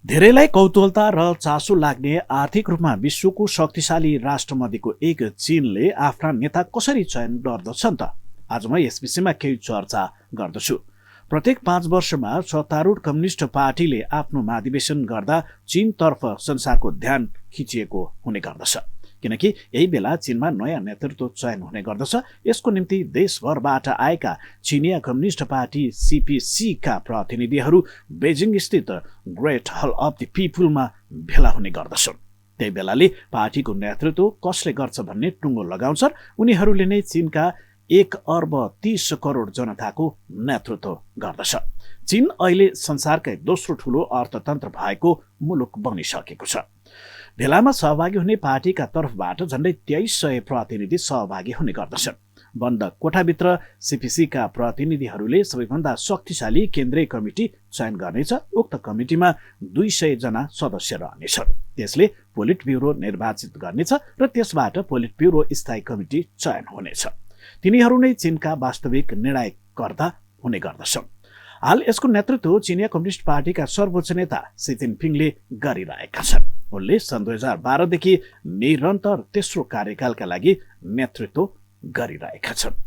धेरैलाई कौतूहलता र चासो लाग्ने आर्थिक रूपमा विश्वको शक्तिशाली राष्ट्रमध्येको एक चीनले आफ्ना नेता कसरी चयन गर्दछन् त? आज म यस विषयमा केही चर्चा गर्दछु। प्रत्येक 5 वर्षमा सत्तारूढ कम्युनिस्ट पार्टीले आफ्नो महाधिवेशन गर्दा चीनतर्फ संसारको ध्यान खिचिएको हुने गर्दछ, किनकि यही बेला चीनमा नयाँ नेतृत्व चयन हुने गर्दछ। यसको निम्ति देशभरबाट आएका चिनिया कम्युनिस्ट पार्टी सीपीसी का प्रतिनिधिहरू बेजिङ स्थित ग्रेट हल अफ द पिपुलमा भेला हुने गर्दछन्। त्यही बेलाले पार्टीको नेतृत्व कसले गर्छ भन्ने टुङ्गो लगाउँछन्। उनीहरूले नै चीनका 1 अर्ब 30 करोड जनताको नेतृत्व गर्दछ। चीन अहिले संसारकै दोस्रो ठूलो अर्थतन्त्र भएको मुलुक बनिसकेको छ। भेलामा सहभागी हुने पार्टीका तर्फबाट झन्डै 2300 प्रतिनिधि सहभागी हुने गर्दछन्। बन्द कोठाभित्र सीपीसीका प्रतिनिधिहरूले सबैभन्दा शक्तिशाली केन्द्रीय कमिटी चयन गर्नेछ। उक्त कमिटीमा 200 जना सदस्य रहनेछन्। त्यसले पोलिट ब्युरो निर्वाचित गर्नेछ र त्यसबाट पोलिट ब्युरो स्थायी कमिटी चयन हुनेछ। तिनीहरू नै चीनका वास्तविक निर्णयकर्ता हुने गर्दछन्। हाल यसको नेतृत्व चिनिया कम्युनिस्ट पार्टीका सर्वोच्च नेता सी जिनपिङले गरिरहेका छन्। उनले सन् 2012 देखि निरन्तर तेस्रो कार्यकालका लागि नेतृत्व गरिरहेका छन्।